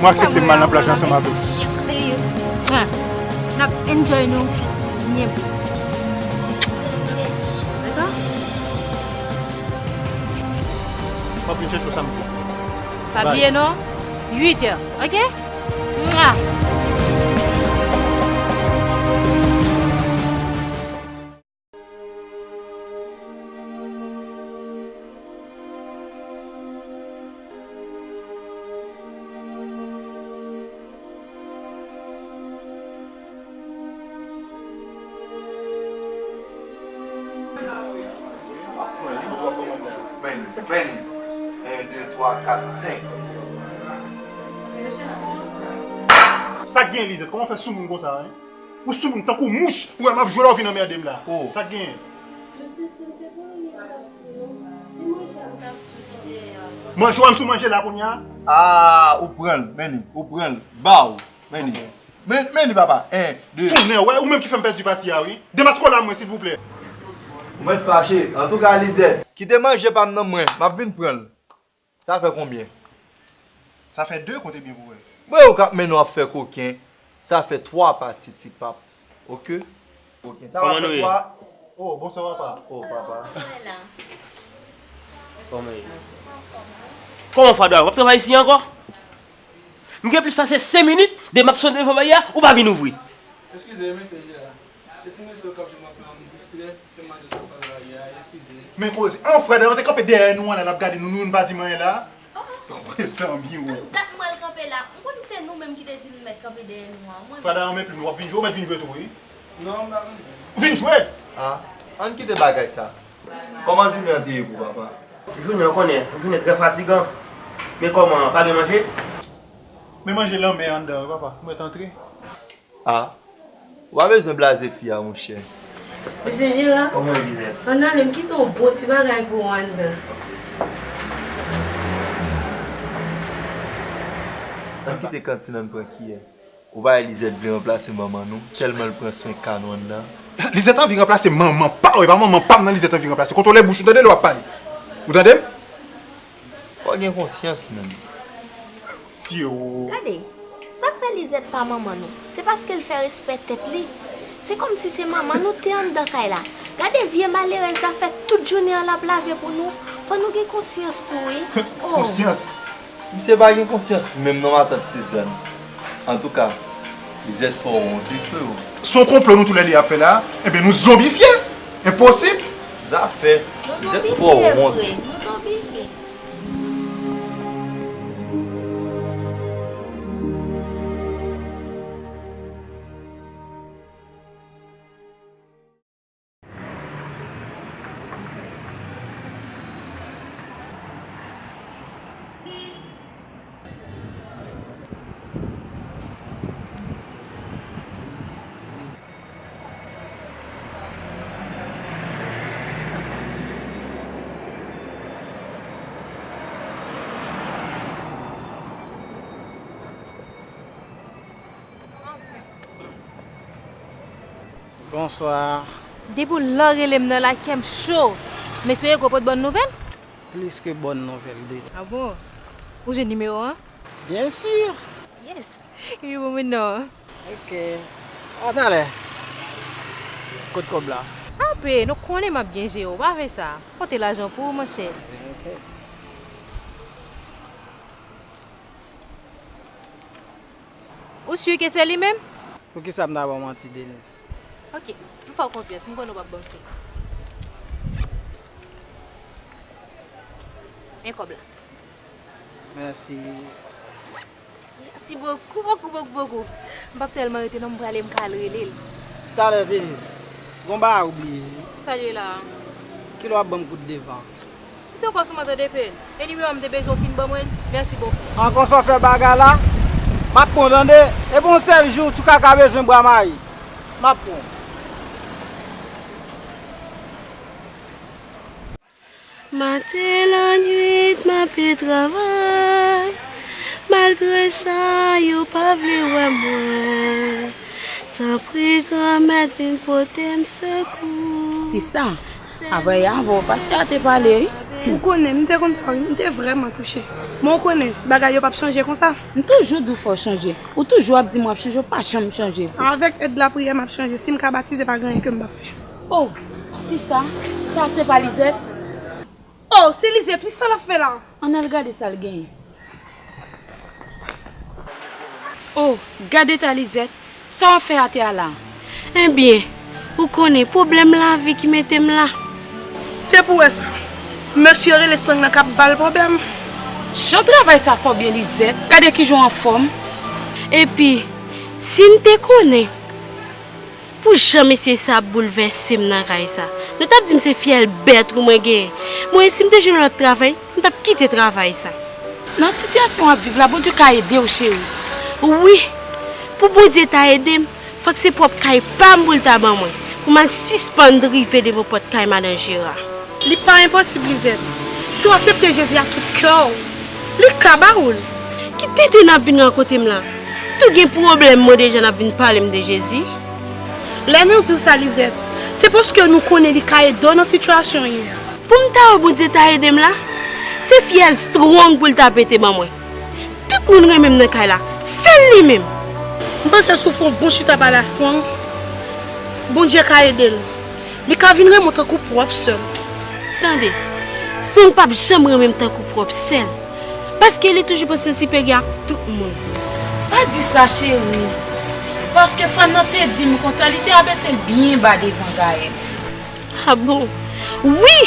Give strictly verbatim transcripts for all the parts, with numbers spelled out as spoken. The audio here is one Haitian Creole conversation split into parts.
Mwen aksepte m al nan plaj la ansanm avè w. N ap enjoy nou byen. Dakò? M ap vin chèche w samdi. Pa bliye non. Uit è, oke? Mwa! Benny, Benny. En, de, twa, kat, senk. Sa k gen, Lizèt? Kòman w fè soumoun konsa, en? Ou soumoun tankou mouch, ou wè m ap jwe la, ou vin anmède m la. Oh. Sa k gen? Mesye Soul, se pa anyen m t ap di non. Se manje a m t ap di. Manje w a m sou manje la kounye a? Ah, ou pran l, Benny, ou pran l. Baw, Benny. Men, men li papa, en, de. Tonnè, wè, ou menm ki fè m pèdi pati a, wi. Demaske w la mwen, silvouplè. Ou mèt fache. Antouka, Lizèt. Kite manje pa m nan mwen, m ap vin pran l. Sa fè konbyen? Sa fè de, konte byen pou wè. Mwen, ou k ap mennen w ap fè koken. Sa fè twa pati, ti pap. Oke? Koken. Sa va fè twa. Oh, bonswa, papa. Oh, papa. Kòman w ye? Kòman Fadwa? W ap travay isi ankò? M gen plis pase senk minit de m ap sonde devan baya, ou pa vin ouvri. Eskize, mesye Jera. E ti mesye yo k ap jwenn m ap la, m distrè, fè m mande w sa w pral rayi a, eskize. Men koze, an frè, dayè, w te kanpe dèyè nou an la, l ap gade nou, nou youn pa di m anyen la. Oh, oh. Mezanmi, wi. Dat mwen l kanpe la. M konn se nou menm ki te di l mèt kanpe dèyè nou an. Mwen. Fada, anmè plim, w ap vin jwe, w mèt vin jwe tou, wi. Non, m pa vin jwe. Vin jwe! Ah, ann kite bagay sa. Kòman jounen an te ye pou papa? Jounen, w konnen, jounen trè fatigan. Men kòman, pa gen manje? Men manje lanmè anndan, wi, papa. Ou mèt antre. Ah, ou pa bezwen blaze fi a, monchè. Mesye Jera, kòman, Lizèt? Ann ale, m kite yon bon ti bagay pou ou anndan. Ann kite kantin ann pran kiyè. Ou pa wè Lizèt vle ranplase manman nou, tèlman l pran swen ka nou anndan. Lizèt anvi ranplase manman pa w, e pa manman pa m nan Lizèt anvi ranplase. Kontwole bouch ou, tande lè w ap pale. Ou tande m? Fò w gen konsyans, menm. Tyooo. Gade, sa k fè Lizèt pa manman nou, se paske l fè respè tèt li. Se kòmsi se manman nou te anndan kay la. Gade vye malerèz la fè tout jounen an l ap lave pou nou. Fò nou gen konsyans tou, wi. Oh. Konsyans? Misye pa gen konsyans menm non, matant Sizàn. Antouka, Lizèt fè w wont, wi, freo. Se yon konplo nou toulède ap fè la, enben nou zonbifye. Enposib. Zafè. Lizèt fè w wont. Nou zonbifye vre, nou zonbifye. Bonswa. Depi w lè w rele m nan la, kè m cho. M espere ke w pot bòn nouvèl? Plis ke bòn nouvèl, de. Ah bon? Ou jwenn nimewo an? Byen si. Yes. Wi, bon, men non. Ok. A talè. Kot kòb la? Ape, nou konnen m ap byen jere w, pa fè sa. Pote lajan pou ou, monchè. Ok. Ou si ke se li menm? Poukisa m ta ba w manti, Deniz? Ok, m fè w konfyans, m konnen w p ap ban m fè. Men kòb la. Mèsi. Mèsi bokou, bokou, bokou, bokou. M p ap tèlman rete non, m prale, m ka al rele l. Talè, Deniz. Gon bagay ou bliye. Sa l ye la? Kilè w ap ban m kout devan? Ou te kwè sou mwen tande, Pen? E nimewo a m te bezwen w fin ban mwen l? Mèsi bokou. An konsa w fè bagay la, m ap pran w tande. Epi yon sèl jou, Tchouka ka bezwen bra mayi. M ap pran w. Maten, lannwit, m ape travay. Malgre sa, yo pa vle wè mwen. Tanpri, Granmèt, vin pote m sekou. Sista, avè yè avè w, pastè a te pale, wi. Ou konnen, m te konn sa wi, m te vrèman touche. Men w konnen, bagay yo p ap chanje konsa. M toujou di w fò w chanje. Ou toujou ap di m w ap chanje, w pa janm chanje vre. Avèk èd lapriyè, m ap chanje. Si m ka batize, pa gen anyen ke m p ap fè. Oh, sista, sa se pa Lizèt? Oh, se Lizèt wi, sa l ap fè la? Ann al gade sa l genyen. Oh, gad eta Lizèt, sa w ap fè atè a la? Ebyen, ou konnen, pwoblèm lavi ki mete m la. Depi w wè sa, mesye yo rele Strong nan k ap ba l pwoblèm. Jan w travay sa fò byen Lizèt, gade kijan w anfòm. Epi, si n te konnen pou jan mesye sa ap boulvèse m nan kay sa, nou t ap di m se fyèl bèt wi mwen genyen. Mwen, si m te jwenn yon lòt travay, m t ap kite travay sa. Nan sitiyasyon w ap viv la, Bondye ka ede w, cheri. Wi, pou Bondye ta ede m, fòk se pwòp kay pa m pou l ta ban mwen, pou m al sispann rive devan pòt kay madan Jera. Li pa enposib, Lizèt. Si w aksepte Jezi ak tout kè w, li ka ba ou l. Ki tenten n ap vin rankontre m la? Tou gen pwoblèm mwen deja n ap vin pale m de Jezi. Lè nou di w sa, Lizèt, se paske nou konnen li ka ede w nan sitiyasyon w ye a. Pou m ta wè Bondye ta ede m la, se fyèl Strong pou l ta pete ban mwen. Tout moun renmen m nan kay la, sèl li menm. M panse si w fè yon bon chita pale a Strong, Bondye ka ede l. Li ka vin renmen w tankou pwòp sè l. Tande, Strong p ap janm renmen m tankou pwòp sè l, paske li toujou panse l siperyè ak tout moun. Pa di sa, cheri, paske frè m nan te di m konsa, li te abese l byen ba devan Gaël. A bon? Wi!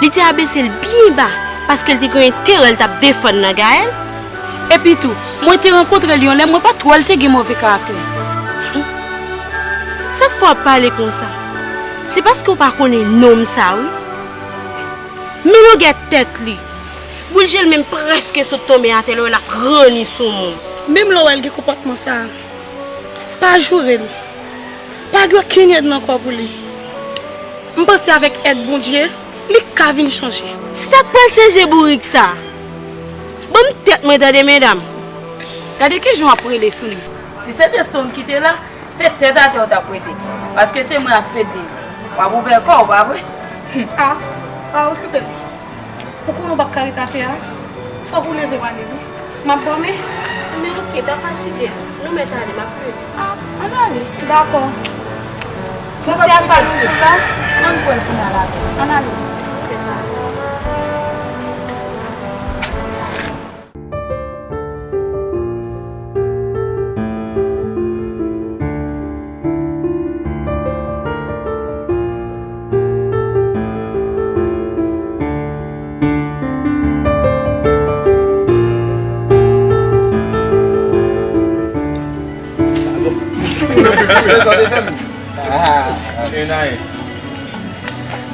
Li te abese l byen ba, paske l te gen enterè l t ap defann nan Gaël. Epi tou, mwen te rankontre l yon lè, mwen pa t wè l te gen move karaktè. Sa k fè w ap pale konsa? Se paske w pa konnen nonm sa, wi. Men longè tèt li. Boul je l menm prèske sot tonbe atè lè w wè l ap ranni sou moun. Menm lè w wè l gen konpòtman sa a, pa joure l. Pa gen okenn yèn nan kò pou li. M panse avèk èd Bondye, li ka vin chanje. Sa k pral chanje bourik sa? Ban m tèt mwen tande, medam. Gade kijan w ap rele sou li. Si se te Strong ki te la, se tèt atè w t ap rete. Paske se mwen ak Fedly. W ap ouvè kò w, pa vre? A, pa okipe l. Ou konnen w p ap ka ret atè a. Fòk ou leve w ale wi. M ap dòmi. Men oke, pa fatige. Nou mèt ale, m ap leve. A, ann ale. Dakò. Bon, se a sa l fè la. Ann pran l pou n al avè l. Ann ale.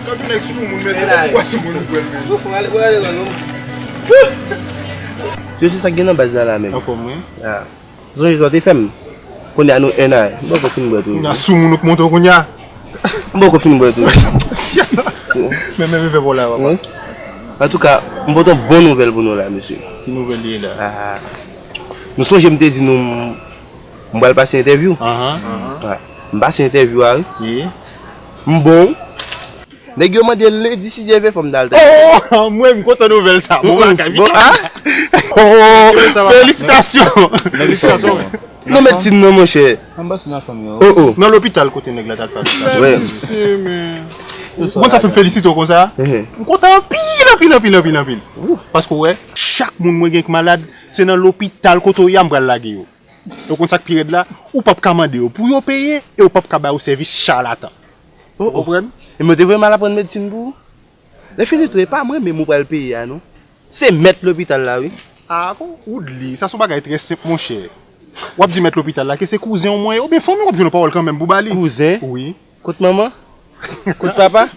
Gad yon nèg soumoun, mesye, depi w wè soumoun ou pran l, men. Ou fou, ale, ale, ale, non. Mesye, sa k gen nan baz la, la menm? Anfòm, wi. Ah. Sonje sa w te fè m. Kounye a nou en a. M poko fin bwè tou. Kounye a soumoun ou k monte w kounye a. M poko fin bwè tou. Men, men, men, men, vòlè, papa. Wi. Antouka, m pote yon bon nouvèl pou nou la, mesye. Ki nouvèl li ye la? Ah. Nou sonje m te di nou m, m pral pase entèvyou? Ahan. Ah. M pase entèvyou a, wi. Ye. M bon. Nèg yo mande l lendi, si Dye vle, fò m t al travay. Oh, mwen, m kontan nouvèl sa. Bon bagay, bon, ah? Oh, felisitasyon. Felisitasyon. Non, medsin nan, monchè. Anba si nan fanmi yo. Oh, oh. Nan lopital kote nèg la t al fè aksidan. Wi. Mesye, men. Ou konn sa fè m felisite w konsa? Mhm. M kontan anpil, anpil, anpil, anpil, anpil. Paske w wè, chak moun mwen gen k malad, se nan lopital kote w ye a m pral lage yo. Ou konn sa k pi rèd la? Ou p ap ka mande yo pou yo peye e ou p ap ka ba yo sèvis chalatan. Ou konprann? E mwen te vle m al aprann medsin pou ou. Lè fini tou, e pa mwen menm ou pral peye a, non. Se mèt lopital la, wi. A, ou, ou di li, sa se yon bagay trè senp, monchè. W ap di mèt lopital la ke se kouzen w mwen ye, oubyen fanmi w ap jwenn yon pawòl kanmenm pou ba li. Kouzen? Wi. Kot manman? Kot papa?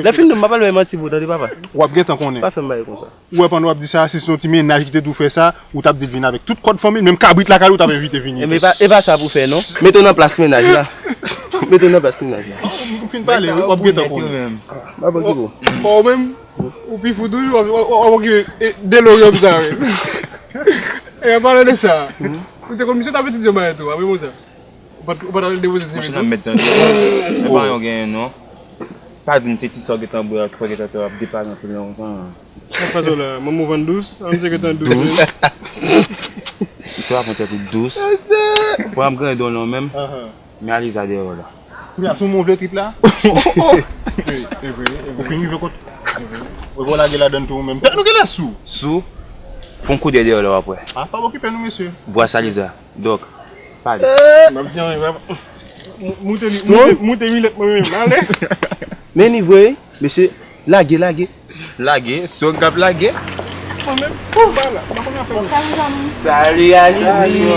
Lè fini tou, m pa pral bay manti pou ou, tande, papa. W ap gentan konnen. Pa fè m bagay konsa. Ou wè pandan w ap di sa, si se yon ti mennaj ki te di w fè sa, ou t ap di l vin avèk tout kòd fanmi l, menm kabrit lakay ou t ap envite vin. E men e pa, e pa sa pou fè, non. Mete w nan plas mennaj la. Mete w nan plas mennaj la. M fin pale, w ap gentan konnen. M ap okipe w. Bon, ou menm, ou pi fou toujou, w ap, w ap, w ap okipe, e, DeLorean sa menm. E, an palan de sa, ou te konn misye t ap etidye yon bagay tou, apre konsa. Ou pa t, ou pa t al depoze C V tou? Monchè, n ap mèt tande. Men pa yon genyen, non. Pa di m se ti sa w gentan bwè a ki fè w gentan fè w ap depale anpil nan konsa. Sa pa zo la, manman w vann dous, an se gentan dous. Dous. Istwa pa pran tèt ou dous. Pran m gran don non menm. Men Aliza dèyè w la. Kounye a, sou mwen w vle trip la? Ou fin rive kot. Ou lage ladann tou ou menm. Tèt nou genlè sou. Sou. Fon koudè dèyè w la w ap wè. A pa okipe nou mesye. Bwase Aliza. Dòk. Pale. M ap di anyen, m ap moute li, moute, moute milèt mwen menm, ale. Men li vre wi, mesye, lage, lage. Lage, Strong k ap lage. Mwen menm, pou ba la, m pa konn afè mwen. Salut zanmi. Salut Alizi.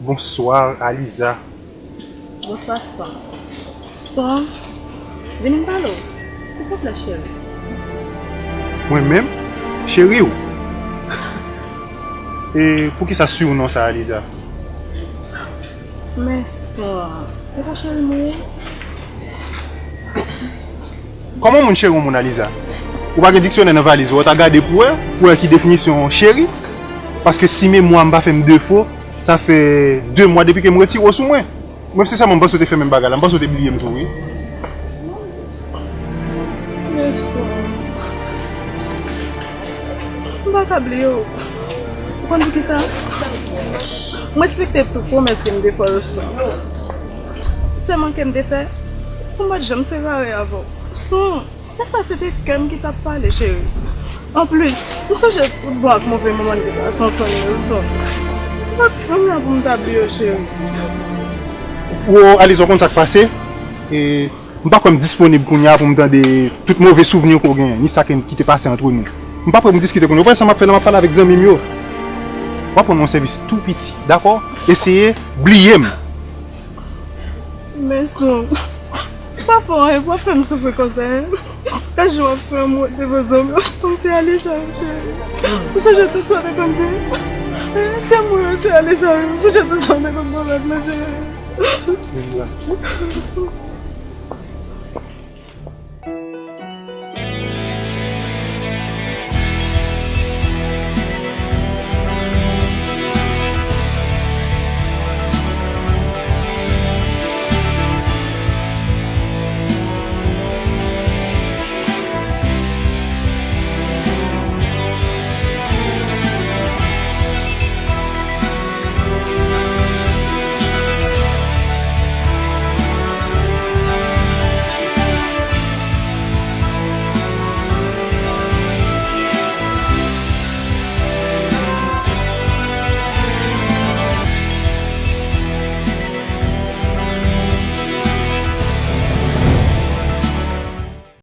Bonsoir Aliza. Bonswa Strong. Strong, vini m pale w. Silvouplè cheri. Mwen menm? Cheri w? E poukisa surnon sa Aliza? Men Strong, e pa cheri mwen ye? Kòman yon moun cheri yon moun Aliza? Ou pa gen diksyonè nan valiz ou, ou ta gade pou wè, pou wè ki definisyon cheri? Paske si memwa m pa fè m defo, sa fè de mwa depi ke m retire w sou mwen. Mwen sensèman m panse w te fè menm bagay la, m panse w te bliye m tou wi. Men Strong, m pa ka bliye w. Ou konn poukisa? M respekte tout pwomès ke m te fè w yo Strong. Sèman ke m te fè, pou m pa t janm separe avè w. Strong, lè sa se te kè m ki t ap pale cheri. Anplis, m sonje tout bon ak move moman n te pase ansanm yo Strong. Se pa t kè m la pou m ta bliye w cheri. Wo Aliza, w konn sa k pase? E M pa kwè m disponib kounye a pou m tande tout move souvni ke w genyen, ni sa ki te pase antre nou. M pa prè pou m diskite kounye a. Ou pa wè sa m ap fè la, m ap pale avèk zanmi m yo. W ap rann mwen yon sèvis tou piti, dakò? Eseye bliye m. Men Strong, pa fè anyen pou w ap fè m soufri konsa, en. Gad jan w ap fè m wont devan zanmi yo. Strong, se Aliza, cheri. Ou sonje tout sa w te konn di? Se mwen, se Aliza, wi. M sonje tout sa w te konn pwomèt mwen, cheri.